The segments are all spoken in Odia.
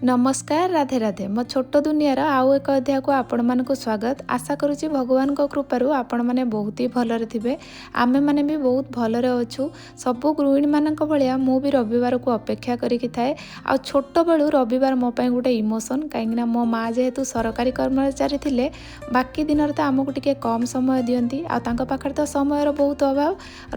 ନମସ୍କାର, ରାଧେ ରାଧେ। ମୋ ଛୋଟ ଦୁନିଆର ଆଉ ଏକ ଅଧ୍ୟାୟକୁ ଆପଣମାନଙ୍କୁ ସ୍ୱାଗତ। ଆଶା କରୁଛି ଭଗବାନଙ୍କ କୃପାରୁ ଆପଣମାନେ ବହୁତ ହି ଭଲରେ ଥିବେ। ଆମେମାନେ ବି ବହୁତ ଭଲରେ ଅଛୁ। ସବୁ ଗୃହିଣୀମାନଙ୍କ ଭଳିଆ ମୁଁ ବି ରବିବାରକୁ ଅପେକ୍ଷା କରିକି ଥାଏ। ଆଉ ଛୋଟବେଳୁ ରବିବାର ମୋ ପାଇଁ ଗୋଟେ ଇମୋସନ୍, କାହିଁକିନା ମୋ ମା ଯେହେତୁ ସରକାରୀ କର୍ମଚାରୀ ଥିଲେ, ବାକି ଦିନରେ ତ ଆମକୁ ଟିକେ କମ୍ ସମୟ ଦିଅନ୍ତି ଆଉ ତାଙ୍କ ପାଖରେ ତ ସମୟର ବହୁତ ଅଭାବ।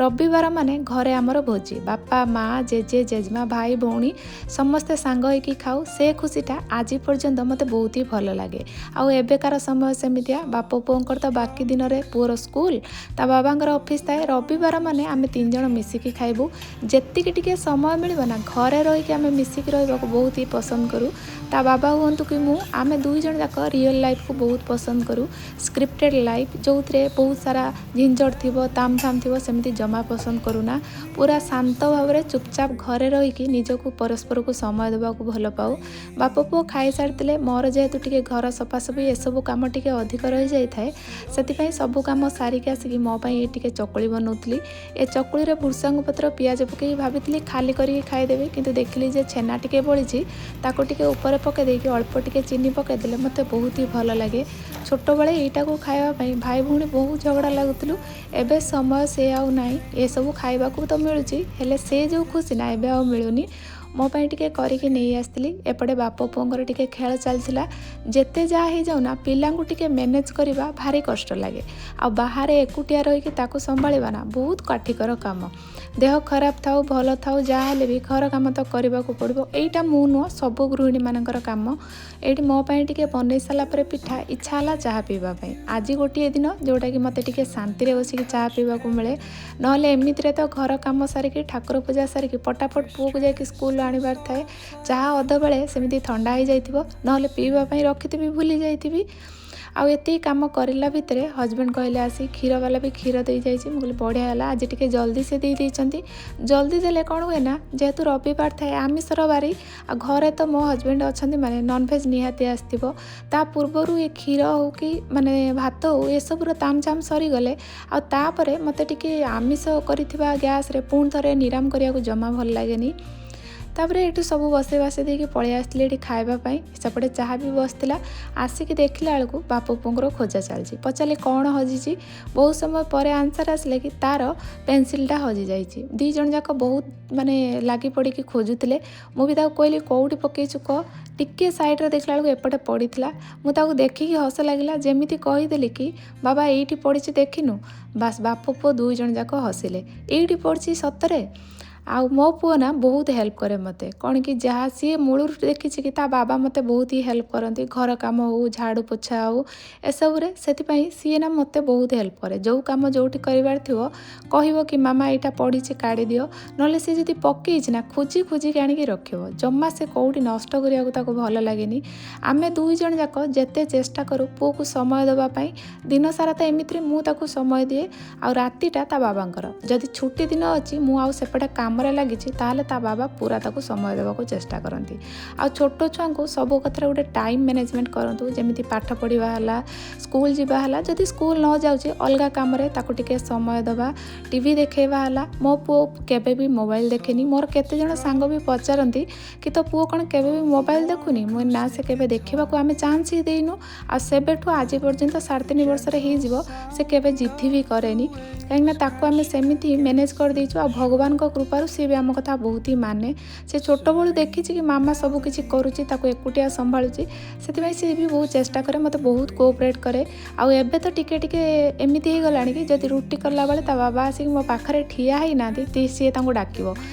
ରବିବାର ମାନେ ଘରେ ଆମର ଭୋଜି। ବାପା, ମା, ଜେଜେ, ଜେଜେମା, ଭାଇ, ଭଉଣୀ ସମସ୍ତେ ସାଙ୍ଗ ହେଇକି ଖାଉ। ସେ ଖୁସିଟା ଆଜି ପର୍ଯ୍ୟନ୍ତ ମୋତେ ବହୁତ ହି ଭଲ ଲାଗେ। ଆଉ ଏବେକାର ସମୟ ସେମିତିଆ, ବାପ ପୁଅଙ୍କର ତ ବାକି ଦିନରେ ପୁଅର ସ୍କୁଲ, ତା ବାବାଙ୍କର ଅଫିସ୍ ଥାଏ। ରବିବାର ମାନେ ଆମେ ତିନି ଜଣ ମିଶିକି ଖାଇବୁ। ଯେତିକି ଟିକେ ସମୟ ମିଳିବ ନା, ଘରେ ରହିକି ଆମେ ମିଶିକି ରହିବାକୁ ବହୁତ ହି ପସନ୍ଦ କରୁ। ତା ବାବା ହୁଅନ୍ତୁ କି ମୁଁ, ଆମେ ଦୁଇ ଜଣ ଯାକ ରିଅଲ୍ ଲାଇଫ୍କୁ ବହୁତ ପସନ୍ଦ କରୁ। ସ୍କ୍ରିପ୍ଟେଡ଼ ଲାଇଫ୍, ଯେଉଁଥିରେ ବହୁତ ସାରା ଝିଞ୍ଝଟ ଥିବ, ତାମଝାମ ଥିବ, ସେମିତି ଜମା ପସନ୍ଦ କରୁନା। ପୁରା ଶାନ୍ତ ଭାବରେ ଚୁପଚାପ ଘରେ ରହିକି ନିଜକୁ ପରସ୍ପରକୁ ସମୟ ଦେବାକୁ ଭଲ ପାଉ। ବାପ ପୁଅ ଖାଇସାରିଥିଲେ। ମୋର ଯେହେତୁ ଟିକେ ଘର ସଫାସଫି ଏସବୁ କାମ ଟିକେ ଅଧିକ ରହିଯାଇଥାଏ, ସେଥିପାଇଁ ସବୁ କାମ ସାରିକି ଆସିକି ମୋ ପାଇଁ ଟିକେ ଚକୁଳି ବନାଉଥିଲି। ଏ ଚକୁଳିରେ ଭୃସଙ୍ଗ ପତ୍ର, ପିଆଜ ପକାଇକି ଭାବିଥିଲି ଖାଲି କରିକି ଖାଇଦେବି, କିନ୍ତୁ ଦେଖିଲି ଯେ ଛେନା ଟିକେ ବଳିଛି, ତାକୁ ଟିକେ ଉପରେ ପକାଇ ଦେଇକି ଅଳ୍ପ ଟିକେ ଚିନି ପକାଇଦେଲେ ମୋତେ ବହୁତ ହି ଭଲ ଲାଗେ। ଛୋଟବେଳେ ଏଇଟାକୁ ଖାଇବା ପାଇଁ ଭାଇ ଭଉଣୀ ବହୁତ ଝଗଡ଼ା ଲାଗୁଥିଲୁ। ଏବେ ସମୟ ସେ ଆଉ ନାହିଁ। ଏସବୁ ଖାଇବାକୁ ତ ମିଳୁଛି, ହେଲେ ସେ ଯେଉଁ ଖୁସି ନା ଏବେ ଆଉ ମିଳୁନି। ମୋ ପାଇଁ ଟିକେ କରିକି ନେଇ ଆସିଥିଲି। ଏପଟେ ବାପ ପୁଅଙ୍କର ଟିକେ ଖେଳ ଚାଲିଥିଲା। ଯେତେ ଯାହା ହେଇଯାଉ ନା, ପିଲାଙ୍କୁ ଟିକେ ମ୍ୟାନେଜ୍ କରିବା ଭାରି କଷ୍ଟ ଲାଗେ। ଆଉ ବାହାରେ ଏକୁଟିଆ ରହିକି ତାକୁ ସମ୍ଭାଳିବା ନା ବହୁତ କାଠିକର କାମ। ଦେହ ଖରାପ ଥାଉ, ଭଲ ଥାଉ, ଯାହା ହେଲେ ବି ଘର କାମ ତ କରିବାକୁ ପଡ଼ିବ। ଏଇଟା ମୁଁ ନୁହଁ, ସବୁ ଗୃହିଣୀମାନଙ୍କର କାମ। ଏଇଠି ମୋ ପାଇଁ ଟିକେ ବନେଇ ସାରିଲା ପରେ ପିଠା, ଇଚ୍ଛା ହେଲା ଚାହା ପିଇବା ପାଇଁ। ଆଜି ଗୋଟିଏ ଦିନ ଯେଉଁଟାକି ମୋତେ ଟିକେ ଶାନ୍ତିରେ ବସିକି ଚାହା ପିଇବାକୁ ମିଳେ। ନହେଲେ ଏମିତିରେ ତ ଘର କାମ ସାରିକି, ଠାକୁର ପୂଜା ସାରିକି ପଟାପଟ ପୁଅକୁ ଯାଇକି ସ୍କୁଲ ଆଣିବାର ଥାଏ। ଚାହା ଅଧବେଳେ ସେମିତି ଥଣ୍ଡା ହେଇଯାଇଥିବ, ନହେଲେ ପିଇବା ପାଇଁ ରଖିଥିବି, ଭୁଲି ଯାଇଥିବି। ଆଉ ଏତିକି କାମ କରିଲା ଭିତରେ ହଜବେଣ୍ଡ କହିଲେ ଆସି, କ୍ଷୀରବାଲା ବି କ୍ଷୀର ଦେଇଯାଇଛି। ମୁଁ କହିଲି ବଢ଼ିଆ ହେଲା, ଆଜି ଟିକେ ଜଲ୍ଦି ସେ ଦେଇ ଦେଇଛନ୍ତି। ଜଲ୍ଦି ଦେଲେ କ'ଣ ହୁଏ ନା, ଯେହେତୁ ରବିବାର ଥାଏ, ଆମିଷର ବାରି, ଆଉ ଘରେ ତ ମୋ ହଜବେଣ୍ଡ ଅଛନ୍ତି ମାନେ ନନଭେଜ୍ ନିହାତି ଆସିଥିବ। ତା ପୂର୍ବରୁ ଏ କ୍ଷୀର ହଉ କି ମାନେ ଭାତ ହଉ, ଏସବୁର ତାମଝାମ ସରିଗଲେ ଆଉ ତାପରେ ମୋତେ ଟିକେ ଆମିଷ କରିଥିବା ଗ୍ୟାସ୍ରେ ପୁଣି ଥରେ ନିରାମ କରିବାକୁ ଜମା ଭଲ ଲାଗେନି। ତାପରେ ଏଠୁ ସବୁ ବସେଇ ବାସେଇ ଦେଇକି ପଳେଇ ଆସିଥିଲି ଏଠି ଖାଇବା ପାଇଁ। ସେପଟେ ଚାହା ବି ବସିଥିଲା। ଆସିକି ଦେଖିଲା ବେଳକୁ ବାପ ପୁଅଙ୍କର ଖୋଜା ଚାଲିଛି। ପଚାରିଲି କ'ଣ ହଜିଛି? ବହୁତ ସମୟ ପରେ ଆନ୍ସର୍ ଆସିଲେ କି ତାର ପେନସିଲ୍ଟା ହଜିଯାଇଛି। ଦୁଇ ଜଣ ଯାକ ବହୁତ ମାନେ ଲାଗି ପଡ଼ିକି ଖୋଜୁଥିଲେ। ମୁଁ ବି ତାକୁ କହିଲି, କେଉଁଠି ପକେଇଛୁ କହ। ଟିକେ ସାଇଡ଼୍ରେ ଦେଖିଲା ବେଳକୁ ଏପଟେ ପଡ଼ିଥିଲା। ମୁଁ ତାକୁ ଦେଖିକି ହସ ଲାଗିଲା। ଯେମିତି କହିଦେଲି କି ବାବା, ଏଇଠି ପଡ଼ିଛି, ଦେଖିନୁ? ବାସ୍, ବାପ ପୁଅ ଦୁଇ ଜଣ ଯାକ ହସିଲେ। ଏଇଠି ପଡ଼ିଛି ସତରେ। ଆଉ ମୋ ପୁଅ ନା ବହୁତ ହେଲ୍ପ କରେ ମୋତେ। କ'ଣ କି ଯାହା ସିଏ ମୂଳରୁ ଦେଖିଛି କି ତା ବାବା ମୋତେ ବହୁତ ହି ହେଲ୍ପ କରନ୍ତି, ଘର କାମ ହଉ, ଝାଡ଼ୁ ପୋଛା ହଉ, ଏସବୁରେ। ସେଥିପାଇଁ ସିଏ ନା ମୋତେ ବହୁତ ହେଲ୍ପ କରେ। ଯେଉଁ କାମ ଯେଉଁଠି କରିବାର ଥିବ, କହିବ କି ମାମା, ଏଇଟା ପଡ଼ିଛି, କାଢ଼ି ଦିଅ। ନହେଲେ ସେ ଯଦି ପକେଇଛି ନା, ଖୋଜି ଖୋଜିକି ଆଣିକି ରଖିବ। ଜମା ସେ କେଉଁଠି ନଷ୍ଟ କରିବାକୁ ତାକୁ ଭଲ ଲାଗେନି। ଆମେ ଦୁଇ ଜଣ ଯାକ ଯେତେ ଚେଷ୍ଟା କରୁ ପୁଅକୁ ସମୟ ଦେବା ପାଇଁ, ଦିନ ସାରା ତ ଏମିତିରେ ମୁଁ ତାକୁ ସମୟ ଦିଏ, ଆଉ ରାତିଟା ତା ବାବାଙ୍କର। ଯଦି ଛୁଟି ଦିନ ଅଛି, ମୁଁ ଆଉ ସେପଟେ କାମରେ ଲାଗିଛି, ତାହେଲେ ତା ବାବା ପୁରା ତାକୁ ସମୟ ଦେବାକୁ ଚେଷ୍ଟା କରନ୍ତି। ଆଉ ଛୋଟ ଛୁଆଙ୍କୁ ସବୁ କଥାରେ ଗୋଟେ ଟାଇମ୍ ମ୍ୟାନେଜମେଣ୍ଟ କରନ୍ତୁ। ଯେମିତି ପାଠ ପଢ଼ିବା ହେଲା, ସ୍କୁଲ ଯିବା ହେଲା, ଯଦି ସ୍କୁଲ ନ ଯାଉଛି ଅଲଗା କାମରେ ତାକୁ ଟିକେ ସମୟ ଦେବା, ଟିଭି ଦେଖେଇବା ହେଲା। ମୋ ପୁଅ କେବେ ବି ମୋବାଇଲ ଦେଖେନି। ମୋର କେତେ ଜଣ ସାଙ୍ଗ ବି ପଚାରନ୍ତି କି ତୋ ପୁଅ କ'ଣ କେବେ ବି ମୋବାଇଲ ଦେଖୁନି? ମୁଁ ନା, ସେ କେବେ ଦେଖିବାକୁ ଆମେ ଚାନ୍ସ ହିଁ ଦେଇନୁ। ଆଉ ସେବେଠୁ ଆଜି ପର୍ଯ୍ୟନ୍ତ 3.5 ବର୍ଷର ହେଇଯିବ, ସେ କେବେ ଜିଦ୍ଦି ବି କରେନି, କାହିଁକିନା ତାକୁ ଆମେ ସେମିତି ମ୍ୟାନେଜ୍ କରିଦେଇଛୁ। ଆଉ ଭଗବାନଙ୍କ କୃପାରୁ ସିଏ ବି ଆମ କଥା ବହୁତ ହି ମାନେ। ସେ ଛୋଟବେଳୁ ଦେଖିଛି କି ମାମା ସବୁ କିଛି କରୁଛି, ତାକୁ ଏକୁଟିଆ ସମ୍ଭାଳୁଛି। ସେଥିପାଇଁ ସିଏ ବି ବହୁତ ଚେଷ୍ଟା କରେ, ମୋତେ ବହୁତ କୋଅପରେଟ୍ କରେ। ଆଉ ଏବେ ତ ଟିକେ ଟିକେ ଏମିତି ହେଇଗଲାଣି କି ଯଦି ରୁଟି କଲାବେଳେ ତା ବାବା ଆସିକି ମୋ ପାଖରେ ଠିଆ ହେଇନାହାନ୍ତି, ସିଏ ତାଙ୍କୁ ଡାକିବ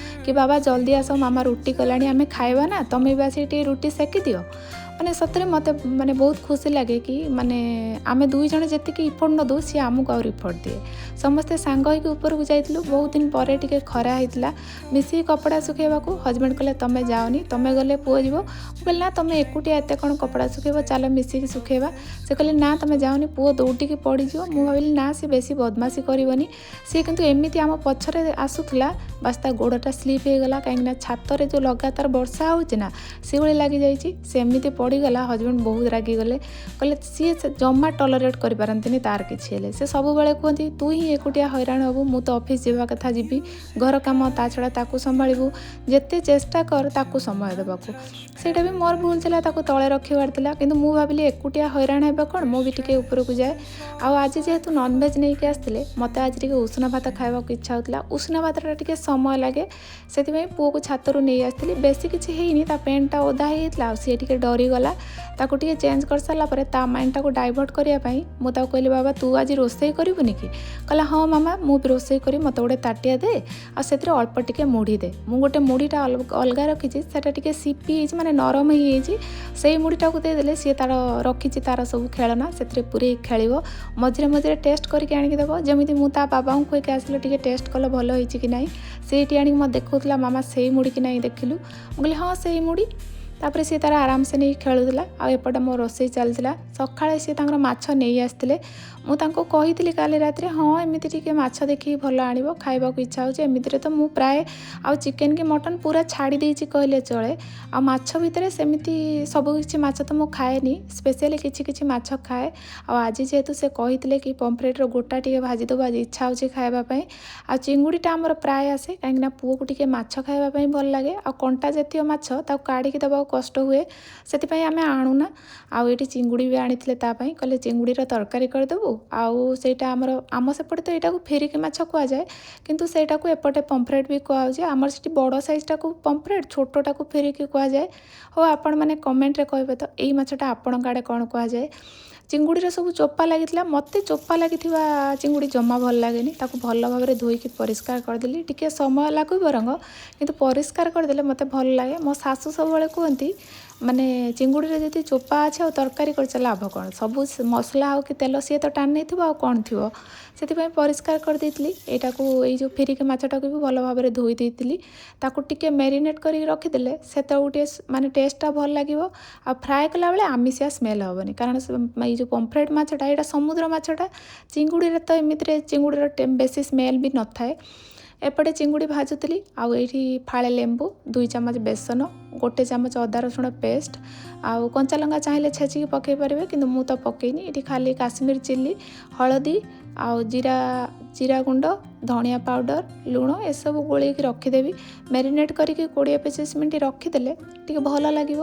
କି ବାବା, ଜଲ୍ଦି ଆସ, ମାମା ରୁଟି କଲାଣି, ଆମେ ଖାଇବା ନା, ତମେ ବି ଆସିକି ଟିକେ ରୁଟି ସେକି ଦିଅ। ମାନେ ସତରେ ମୋତେ ମାନେ ବହୁତ ଖୁସି ଲାଗେ କି ମାନେ ଆମେ ଦୁଇ ଜଣ ଯେତିକି ଇଫୋର୍ଟ ନ ଦେଉ, ସିଏ ଆମକୁ ଆହୁରି ଇଫୋର୍ଟ ଦିଏ। ସମସ୍ତେ ସାଙ୍ଗ ହେଇକି ଉପରକୁ ଯାଇଥିଲୁ। ବହୁତ ଦିନ ପରେ ଟିକେ ଖରା ହେଇଥିଲା, ମିଶିକି କପଡ଼ା ଶୁଖେଇବାକୁ। ହଜବେଣ୍ଡ କହିଲେ, ତମେ ଯାଅନି, ତମେ ଗଲେ ପୁଅ ଯିବ। ମୁଁ କହିଲି, ନା, ତମେ ଏକୁଟିଆ ଏତେ କ'ଣ କପଡ଼ା ଶୁଖେଇବ? ଚାଲ ମିଶିକି ଶୁଖେଇବା। ସେ କହିଲେ, ନା, ତମେ ଯାଅନି, ପୁଅ ଦୌଡ଼ିକି ପଡ଼ିଯିବ। ମୁଁ ଭାବିଲି, ନା, ସେ ବେଶୀ ବଦମାସି କରିବନି। ସିଏ କିନ୍ତୁ ଏମିତି ଆମ ପଛରେ ଆସୁଥିଲା, ବାସ୍ ତା ଗୋଡ଼ଟା ସ୍ଲିପ୍ ହେଇଗଲା। କାହିଁକିନା ଛାତରେ ଯେଉଁ ଲଗାତାର ବର୍ଷା ହେଉଛି ନା, ଶିଉଳି ଲାଗିଯାଇଛି। ସେ ଏମିତି ପଡ଼ିଗଲା, ହଜବେଣ୍ଡ ବହୁତ ରାଗିଗଲେ। କହିଲେ ସିଏ ଜମା ଟଲରେଟ୍ କରିପାରନ୍ତିନି ତାର କିଛି ହେଲେ। ସେ ସବୁବେଳେ କୁହନ୍ତି ତୁ ହିଁ ଏକୁଟିଆ ହଇରାଣ ହେବୁ, ମୁଁ ତ ଅଫିସ୍ ଯିବା କଥା ଯିବି, ଘର କାମ ତା ଛଡ଼ା ତାକୁ ସମ୍ଭାଳିବୁ, ଯେତେ ଚେଷ୍ଟା କର ତାକୁ ସମୟ ଦେବାକୁ। ସେଇଟା ବି ମୋର ଭୁଲ ଥିଲା, ତାକୁ ତଳେ ରଖିବାର ଥିଲା, କିନ୍ତୁ ମୁଁ ଭାବିଲି ଏକୁଟିଆ ହଇରାଣ ହେବା କ'ଣ, ମୁଁ ବି ଟିକେ ଉପରକୁ ଯାଏ। ଆଉ ଆଜି ଯେହେତୁ ନନଭେଜ୍ ନେଇକି ଆସିଥିଲେ, ମୋତେ ଆଜି ଟିକେ ଉଷୁନା ଭାତ ଖାଇବାକୁ ଇଚ୍ଛା ହେଉଥିଲା। ଉଷୁନା ଭାତଟା ଟିକେ ସମୟ ଲାଗେ, ସେଥିପାଇଁ ପୁଅକୁ ଛାତରୁ ନେଇ ଆସିଥିଲି। ବେଶୀ କିଛି ହେଇନି, ତା ପ୍ୟାଣ୍ଟଟା ଓଦା ହେଇଯାଇଥିଲା ଆଉ ସିଏ ଟିକେ ଡରିଗଲା। ତାକୁ ଟିକେ ଚେଞ୍ଜ କରିସାରିଲା ପରେ ତା ମାଇଣ୍ଡଟାକୁ ଡାଇଭର୍ଟ କରିବା ପାଇଁ ମୁଁ ତାକୁ କହିଲି, ବାବା ତୁ ଆଜି ରୋଷେଇ କରିବୁନି କି? କହିଲା ହଁ ମାମା ମୁଁ ବି ରୋଷେଇ କରିବି, ମୋତେ ଗୋଟେ ତାଟିଆ ଦେ ଆଉ ସେଥିରେ ଅଳ୍ପ ଟିକେ ମୁଢ଼ି ଦେ। ମୁଁ ଗୋଟେ ମୁଢ଼ିଟା ଅଲଗା ରଖିଛି, ସେଇଟା ଟିକେ ସିପି ହେଇଛି, ମାନେ ନରମ ହେଇଯାଇଛି। ସେଇ ମୁଢ଼ିଟାକୁ ଦେଇଦେଲେ ସିଏ ତାର ରଖିଛି ତାର ସବୁ ଖେଳନା, ସେଥିରେ ପୁରେଇ ଖେଳିବ, ମଝିରେ ମଝିରେ ଟେଷ୍ଟ କରିକି ଆଣିକି ଦେବ। ଯେମିତି ମୁଁ ତା ବାବାଙ୍କୁ ଖୁଆଇକି ଆସିଲେ ଟିକେ ଟେଷ୍ଟ କଲେ ଭଲ ହେଇଛି କି ନାହିଁ, ସେଇଠି ଆଣିକି ମୋତେ ଦେଖାଉଥିଲା, ମାମା ସେଇ ମୁଢ଼ି କି ନାହିଁ ଦେଖିଲୁ? ମୁଁ କହିଲି ହଁ ସେଇ ମୁଢ଼ି। ତାପରେ ସିଏ ତାର ଆରାମସେ ନେଇକି ଖେଳୁଥିଲା ଆଉ ଏପଟେ ମୋ ରୋଷେଇ ଚାଲିଥିଲା। ସକାଳେ ସିଏ ତାଙ୍କର ମାଛ ନେଇ ଆସିଥିଲେ। ମୁଁ ତାଙ୍କୁ କହିଥିଲି କାଲି ରାତିରେ, ହଁ ଏମିତି ଟିକେ ମାଛ ଦେଖିକି ଭଲ ଆଣିବ, ଖାଇବାକୁ ଇଚ୍ଛା ହେଉଛି। ଏମିତିରେ ତ ମୁଁ ପ୍ରାୟ ଆଉ ଚିକେନ୍ କି ମଟନ୍ ପୁରା ଛାଡ଼ି ଦେଇଛି କହିଲେ ଚଳେ। ଆଉ ମାଛ ଭିତରେ ସେମିତି ସବୁ କିଛି ମାଛ ତ ମୁଁ ଖାଏନି, ସ୍ପେଶିଆଲି କିଛି କିଛି ମାଛ ଖାଏ। ଆଉ ଆଜି ଯେହେତୁ ସେ କହିଥିଲେ କି ପମ୍ଫ୍ରେଟ୍ର ଗୋଟା ଟିକେ ଭାଜିଦେବୁ, ଆଜି ଇଚ୍ଛା ହେଉଛି ଖାଇବା ପାଇଁ। ଆଉ ଚିଙ୍ଗୁଡ଼ିଟା ଆମର ପ୍ରାୟ ଆସେ, କାହିଁକିନା ପୁଅକୁ ଟିକେ ମାଛ ଖାଇବା ପାଇଁ ଭଲ ଲାଗେ। ଆଉ କଣ୍ଟା ଜାତୀୟ ମାଛ ତାକୁ କାଢ଼ିକି ଦେବାକୁ କଷ୍ଟ ହୁଏ, ସେଥିପାଇଁ ଆମେ ଆଣୁନା। ଆଉ ଏଇଠି ଚିଙ୍ଗୁଡ଼ି ବି ଆଣିଥିଲେ ତା ପାଇଁ, କହିଲେ ଚିଙ୍ଗୁଡ଼ିର ତରକାରୀ କରିଦେବୁ। ଆଉ ସେଇଟା ଆମର ଆମ ସେପଟେ ତ ଏଇଟାକୁ ଫିରିକି ମାଛ କୁହାଯାଏ, କିନ୍ତୁ ସେଇଟାକୁ ଏପଟେ ପମ୍ଫ୍ରେଟ୍ ବି କୁହାଯାଉଛି। ଆମର ସେଠି ବଡ଼ ସାଇଜ୍ଟାକୁ ପମ୍ଫ୍ରେଟ୍, ଛୋଟଟାକୁ ଫିରିକି କୁହାଯାଏ। ହଉ ଆପଣମାନେ କମେଣ୍ଟରେ କହିବେ ତ ଏଇ ମାଛଟା ଆପଣଙ୍କ ଆଡ଼େ କ'ଣ କୁହାଯାଏ। ଚିଙ୍ଗୁଡ଼ିର ସବୁ ଚୋପା ଲାଗିଥିଲା, ମୋତେ ଚୋପା ଲାଗିଥିବା ଚିଙ୍ଗୁଡ଼ି ଜମା ଭଲ ଲାଗେନି। ତାକୁ ଭଲ ଭାବରେ ଧୋଇକି ପରିଷ୍କାର କରିଦେଲି, ଟିକେ ସମୟ ଲାଗୁ ବରଂ କିନ୍ତୁ ପରିଷ୍କାର କରିଦେଲେ ମୋତେ ଭଲ ଲାଗେ। ମୋ ଶାଶୁ ସବୁବେଳେ କୁହନ୍ତି ମାନେ ଚିଙ୍ଗୁଡ଼ିରେ ଯଦି ଚୋପା ଅଛି ଆଉ ତରକାରୀ କରିଛ ଲାଭ କ'ଣ, ସବୁ ମସଲା ହଉ କି ତେଲ ସିଏ ତ ଟାଣି ନେଇଥିବ ଆଉ କ'ଣ ଥିବ। ସେଥିପାଇଁ ପରିଷ୍କାର କରିଦେଇଥିଲି ଏଇଟାକୁ। ଏଇ ଯେଉଁ ଫିରିକି ମାଛଟାକୁ ବି ଭଲ ଭାବରେ ଧୋଇ ଦେଇଥିଲି। ତାକୁ ଟିକେ ମ୍ୟାରିନେଟ୍ କରିକି ରଖିଦେଲେ ସେତେବେଳକୁ ଟିକେ ମାନେ ଟେଷ୍ଟଟା ଭଲ ଲାଗିବ। ଆଉ ଫ୍ରାଏ କଲାବେଳେ ଆମିଷିଆ ସ୍ମେଲ୍ ହେବନି, କାରଣ ଏଇ ଯେଉଁ ପମ୍ଫ୍ରେଟ୍ ମାଛଟା ଏଇଟା ସମୁଦ୍ର ମାଛଟା, ଚିଙ୍ଗୁଡ଼ିରେ ତ ଏମିତିରେ ଚିଙ୍ଗୁଡ଼ିର ବେଶୀ ସ୍ମେଲ୍ ବି ନଥାଏ। ଏପଟେ ଚିଙ୍ଗୁଡ଼ି ଭାଜୁଥିଲି ଆଉ ଏଇଠି ଫାଳେ ଲେମ୍ବୁ, 2 ଚାମଚ ବେସନ, 1 ଚାମଚ ଅଦା ରସୁଣ ପେଷ୍ଟ ଆଉ କଞ୍ଚା ଲଙ୍କା ଚାହିଁଲେ ଛେଚିକି ପକାଇ ପାରିବେ, କିନ୍ତୁ ମୁଁ ତ ପକାଇନି। ଏଠି ଖାଲି କାଶ୍ମୀର ଚିଲି, ହଳଦୀ ଆଉ ଜିରା ଗୁଣ୍ଡ, ଧଣିଆ ପାଉଡ଼ର, ଲୁଣ ଏସବୁ ଗୋଳେଇକି ରଖିଦେବି। ମ୍ୟାରିନେଟ୍ କରିକି 20-25 ମିନିଟ୍ ରଖିଦେଲେ ଟିକେ ଭଲ ଲାଗିବ।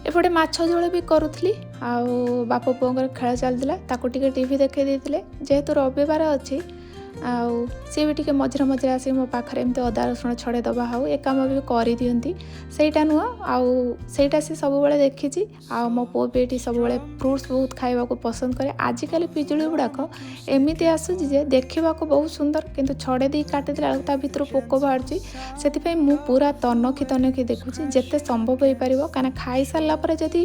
ଏପଟେ ମାଛ ଝୋଳ ବି କରୁଥିଲି ଆଉ ବାପ ପୁଅଙ୍କର ଖେଳ ଚାଲିଥିଲା, ତାକୁ ଟିକେ ଟିଭି ଦେଖାଇ ଦେଇଥିଲେ। ଯେହେତୁ ରବିବାର ଅଛି ଆଉ ସିଏ ବି ଟିକେ ମଝିରେ ମଝିରେ ଆସିକି ମୋ ପାଖରେ ଏମିତି ଅଦା ରସୁଣ ଛଡ଼େଇ ଦେବା ହଉ ଏ କାମ ବି କରିଦିଅନ୍ତି, ସେଇଟା ନୁହଁ ଆଉ ସେଇଟା ସେ ସବୁବେଳେ ଦେଖିଛି। ଆଉ ମୋ ପୁଅ ବି ଏଠି ସବୁବେଳେ ଫ୍ରୁଟ୍ସ ବହୁତ ଖାଇବାକୁ ପସନ୍ଦ କରେ। ଆଜିକାଲି ପିଜୁଳି ଗୁଡ଼ାକ ଏମିତି ଆସୁଛି ଯେ ଦେଖିବାକୁ ବହୁତ ସୁନ୍ଦର, କିନ୍ତୁ ଛଡ଼େଇ ଦେଇକି କାଟିଦେଲା ବେଳକୁ ତା ଭିତରୁ ପୋକ ବାହାରୁଛି। ସେଥିପାଇଁ ମୁଁ ପୁରା ତନଖି ତନଖି ଦେଖୁଛି ଯେତେ ସମ୍ଭବ ହେଇପାରିବ, କାହିଁକିନା ଖାଇସାରିଲା ପରେ ଯଦି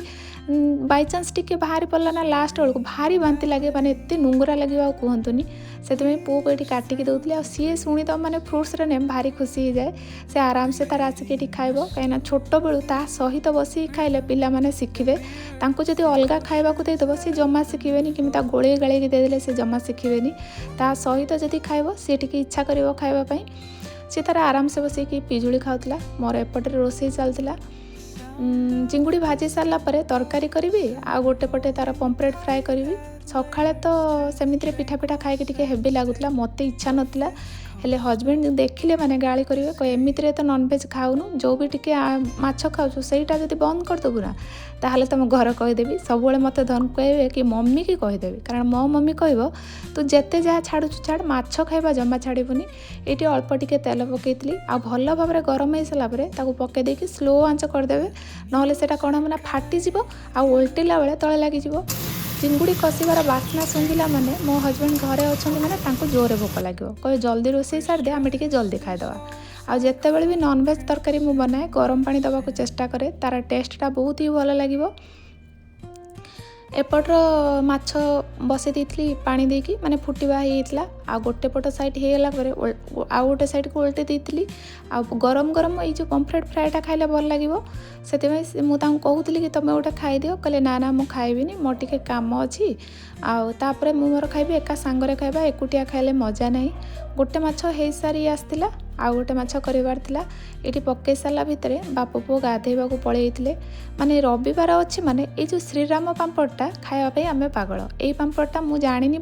ବାଇଚାନ୍ସ ଟିକେ ବାହାରି ପଡ଼ିଲା ନା ଲାଷ୍ଟ ବେଳକୁ ଭାରି ବାନ୍ତି ଲାଗେ, ମାନେ ଏତେ ନୁଙ୍ଗୁରା ଲାଗିବ ଆଉ କୁହନ୍ତୁନି। ସେଥିପାଇଁ ପୁଅକୁ ଏଠି କାଟିକି ଦେଉଥିଲି ଆଉ ସିଏ ଶୁଣିଦେବ ମାନେ ଫ୍ରୁଟ୍ସର ନେମ୍ ଭାରି ଖୁସି ହେଇଯାଏ। ସେ ଆରାମସେ ତାର ଆସିକି ଏଠି ଖାଇବ, କାହିଁକିନା ଛୋଟବେଳୁ ତା ସହିତ ବସିକି ଖାଇଲେ ପିଲାମାନେ ଶିଖିବେ। ତାଙ୍କୁ ଯଦି ଅଲଗା ଖାଇବାକୁ ଦେଇଦେବ ସେ ଜମା ଶିଖିବେନି, କିମ୍ବା ତା ଗୋଳେଇ ଗାଳେଇକି ଦେଇଦେଲେ ସେ ଜମା ଶିଖିବେନି। ତା ସହିତ ଯଦି ଖାଇବ ସିଏ ଟିକେ ଇଚ୍ଛା କରିବ ଖାଇବା ପାଇଁ। ସେ ତାର ଆରାମସେ ବସିକି ପିଜୁଳି ଖାଉଥିଲା, ମୋର ଏପଟରେ ରୋଷେଇ ଚାଲିଥିଲା। ଚିଙ୍ଗୁଡ଼ି ଭାଜି ସାରିଲା ପରେ ତରକାରୀ କରିବି ଆଉ ଗୋଟେ ପଟେ ତାର ପମ୍ଫ୍ରେଟ୍ ଫ୍ରାଏ କରିବି। ସକାଳେ ତ ସେମିତିରେ ପିଠା ପିଠା ଖାଇକି ଟିକେ ହେଭି ଲାଗୁଥିଲା, ମୋତେ ଇଚ୍ଛା ନଥିଲା। ହେଲେ ହଜବେଣ୍ଡ ଦେଖିଲେ ମାନେ ଗାଳି କରିବେ, କହିବେ ଏମିତିରେ ତ ନନଭେଜ୍ ଖାଉନୁ, ଯେଉଁ ବି ଟିକେ ମାଛ ଖାଉଛୁ ସେଇଟା ଯଦି ବନ୍ଦ କରିଦେବୁ ନା ତାହେଲେ ତମ ଘର କହିଦେବି। ସବୁବେଳେ ମୋତେ ଧମକେଇବେ କି ମମିକି କହିଦେବି, କାରଣ ମୋ ମମି କହିବ ତୁ ଯେତେ ଯାହା ଛାଡ଼ୁଛୁ ଛାଡ଼, ମାଛ ଖାଇବା ଜମା ଛାଡ଼ିବୁନି। ଏଇଠି ଅଳ୍ପ ଟିକେ ତେଲ ପକାଇଥିଲି ଆଉ ଭଲ ଭାବରେ ଗରମ ହେଇସାରିଲା ପରେ ତାକୁ ପକାଇ ଦେଇକି ସ୍ଲୋ ଆଞ୍ଚ କରିଦେବେ, ନହେଲେ ସେଇଟା କ'ଣ ହେବ ନା ଫାଟିଯିବ ଆଉ ଓଲଟିଲା ବେଳେ ତଳେ ଲାଗିଯିବ। ଚିଙ୍ଗୁଡ଼ି କଷିବାର ବାସ୍ନା ଶୁଙ୍ଘିଲା ମାନେ ମୋ ହଜବେଣ୍ଡ ଘରେ ଅଛନ୍ତି ମାନେ ତାଙ୍କୁ ଜୋରରେ ଭୋକ ଲାଗିବ, କହିବେ ଜଲ୍ଦି ରୋଷେଇ ସାରିଦେ ଆମେ ଟିକେ ଜଲ୍ଦି ଖାଇଦେବା। ଆଉ ଯେତେବେଳେ ବି ନନଭେଜ୍ ତରକାରୀ ମୁଁ ବନାଏ ଗରମ ପାଣି ଦେବାକୁ ଚେଷ୍ଟା କରେ, ତାର ଟେଷ୍ଟଟା ବହୁତ ହି ଭଲ ଲାଗିବ। ଏପଟର ମାଛ ବସେଇ ଦେଇଥିଲି ପାଣି ଦେଇକି, ମାନେ ଫୁଟିବା ହେଇଯାଇଥିଲା। ଆଉ ଗୋଟେ ପଟ ସାଇଡ଼୍ ହେଇଗଲା ପରେ ଆଉ ଗୋଟେ ସାଇଡ଼୍କୁ ଓଲଟେଇ ଦେଇଥିଲି। ଆଉ ଗରମ ଗରମ ଏଇ ଯେଉଁ ପମ୍ଫ୍ରେଟ୍ ଫ୍ରାଏଟା ଖାଇଲେ ଭଲ ଲାଗିବ, ସେଥିପାଇଁ ମୁଁ ତାଙ୍କୁ କହୁଥିଲି କି ତୁମେ ଗୋଟେ ଖାଇଦିଅ। କହିଲେ ନା ନା ମୁଁ ଖାଇବିନି, ମୋର ଟିକେ କାମ ଅଛି, ଆଉ ତାପରେ ମୁଁ ମୋର ଖାଇବି, ଏକା ସାଙ୍ଗରେ ଖାଇବା, ଏକୁଟିଆ ଖାଇଲେ ମଜା ନାହିଁ। ଗୋଟେ ମାଛ ହେଇସାରି ଆସିଥିଲା ଆଉ ଗୋଟେ ମାଛ କରିବାର ଥିଲା। ଏଇଠି ପକେଇ ସାରିଲା ଭିତରେ ବାପ ପୁଅ ଗାଧେଇବାକୁ ପଳେଇଥିଲେ। ମାନେ ରବିବାର ଅଛି ମାନେ ଏଇ ଯେଉଁ ଶ୍ରୀରାମ ପାମ୍ପଡ଼ଟା ଖାଇବା ପାଇଁ ଆମେ ପାଗଳ। ଏଇ ପାମ୍ପଡ଼ଟା ମୁଁ ଜାଣିନି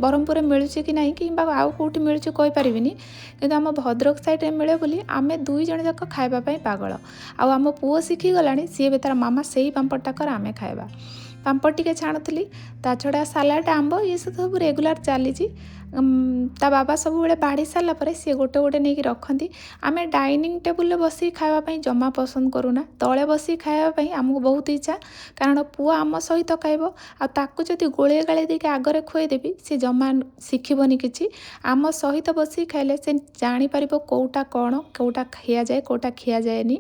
ବ୍ରହ୍ମପୁରରେ ମିଳୁଛି କି ନାହିଁ କିମ୍ବା ଆଉ କେଉଁଠି ମିଳୁଛି କହିପାରିବିନି, କିନ୍ତୁ ଆମ ଭଦ୍ରକ ସାଇଡ଼୍ରେ ମିଳେ ବୋଲି ଆମେ ଦୁଇ ଜଣ ଯାକ ଖାଇବା ପାଇଁ ପାଗଳ। ଆଉ ଆମ ପୁଅ ଶିଖିଗଲାଣି, ସିଏ ବି ତାର ମାମା ସେଇ ପାମ୍ପଡ଼ଟା କର ଆମେ ଖାଇବା। ପାମ୍ପଡ଼ ଟିକେ ଛାଣୁଥିଲି, ତା ଛଡ଼ା ସାଲାଡ଼, ଆମ୍ବ ଇଏ ସବୁ ରେଗୁଲାର ଚାଲିଛି। ତା ବାବା ସବୁବେଳେ ବାଢ଼ି ସାରିଲା ପରେ ସିଏ ଗୋଟେ ଗୋଟେ ନେଇକି ରଖନ୍ତି। ଆମେ ଡାଇନିଂ ଟେବୁଲରେ ବସିକି ଖାଇବା ପାଇଁ ଜମା ପସନ୍ଦ କରୁନା, ତଳେ ବସିକି ଖାଇବା ପାଇଁ ଆମକୁ ବହୁତ ଇଚ୍ଛା। କାରଣ ପୁଅ ଆମ ସହିତ ଖାଇବ, ଆଉ ତାକୁ ଯଦି ଗୋଳେଇ ଗାଳେଇ ଦେଇକି ଆଗରେ ଖୁଆଇଦେବି ସେ ଜମା ଶିଖିବନି କିଛି। ଆମ ସହିତ ବସିକି ଖାଇଲେ ସେ ଜାଣିପାରିବ କେଉଁଟା କ'ଣ, କେଉଁଟା ଖିଆଯାଏ କେଉଁଟା ଖିଆଯାଏନି।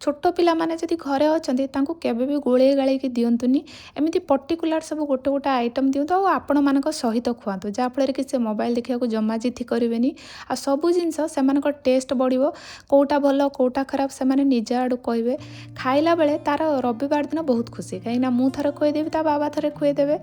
ଛୋଟ ପିଲାମାନେ ଯଦି ଘରେ ଅଛନ୍ତି ତାଙ୍କୁ କେବେ ବି ଗୋଳେଇ ଗାଳେଇକି ଦିଅନ୍ତୁନି, ଏମିତି ପର୍ଟିକୁଲାର ସବୁ ଗୋଟେ ଗୋଟେ ଆଇଟମ୍ ଦିଅନ୍ତୁ ଆଉ ଆପଣମାନଙ୍କ ସହିତ ଖୁଆନ୍ତୁ, ଯାହାଫଳରେ କି ସେ ମୋବାଇଲ ଦେଖିବାକୁ ଜମା ଜିଦି କରିବେନି। ଆଉ ସବୁ ଜିନିଷ ସେମାନଙ୍କ ଟେଷ୍ଟ ବଢ଼ିବ, କେଉଁଟା ଭଲ କେଉଁଟା ଖରାପ ସେମାନେ ନିଜ ଆଡ଼ୁ କହିବେ। ଖାଇଲା ବେଳେ ତାର ରବିବାର ଦିନ ବହୁତ ଖୁସି, କାହିଁକିନା ମୁଁ ଥରେ ଖୁଆଇଦେବି, ତା ବାବା ଥରେ ଖୁଆଇଦେବେ।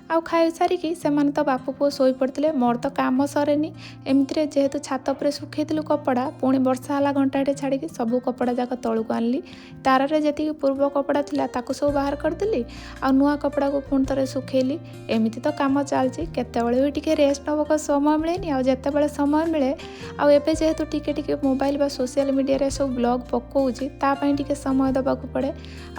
ଆଉ ଖାଇସାରିକି ସେମାନେ ତ ବାପ ପୁଅ ଶୋଇପଡ଼ିଥିଲେ। ମୋର ତ କାମ ସରେନି ଏମିତିରେ, ଯେହେତୁ ଛାତ ଉପରେ ଶୁଖେଇଥିଲୁ କପଡ଼ା, ପୁଣି ବର୍ଷା ହେଲା ଘଣ୍ଟାଟେ ଛାଡ଼ିକି ସବୁ କପଡ଼ା ଯାକ ତଳକୁ ଆଣିଲି। ତାରରେ ଯେତିକି ପୂର୍ବ କପଡ଼ା ଥିଲା ତାକୁ ସବୁ ବାହାର କରିଦେଲି, ଆଉ ନୂଆ କପଡ଼ାକୁ ପୁଣି ଥରେ ଶୁଖେଇଲି। ଏମିତି ତ କାମ ଚାଲିଛି, କେତେବେଳେ ବି ଟିକେ ରେଷ୍ଟ ନେବାକୁ ସମୟ ମିଳେନି, ଆଉ ଯେତେବେଳେ ସମୟ ମିଳେ, ଆଉ ଏବେ ଯେହେତୁ ଟିକେ ଟିକେ ମୋବାଇଲ ବା ସୋସିଆଲ ମିଡ଼ିଆରେ ସବୁ ବ୍ଲଗ୍ ପକାଉଛି ତା ପାଇଁ ଟିକେ ସମୟ ଦେବାକୁ ପଡ଼େ।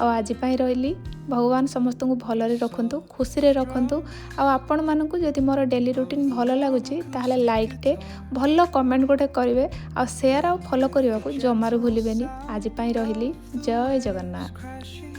ଆଉ ଆଜି ପାଇଁ ରହିଲି। ଭଗବାନ ସମସ୍ତଙ୍କୁ ଭଲରେ ରଖନ୍ତୁ, ଖୁସିରେ ରଖନ୍ତୁ। ଆଉ ଆପଣମାନଙ୍କୁ ଯଦି ମୋର ଡେଲି ରୁଟିନ୍ ଭଲ ଲାଗୁଛି ତାହେଲେ ଲାଇକ୍ଟେ, ଭଲ କମେଣ୍ଟ ଗୋଟେ କରିବେ, ଆଉ ସେୟାର ଆଉ ଫଲୋ କରିବାକୁ ଜମାରୁ ଭୁଲିବେନି। ଆଜି ପାଇଁ ରହିଲି, ଜୟ ଜଗନ୍ନାଥ।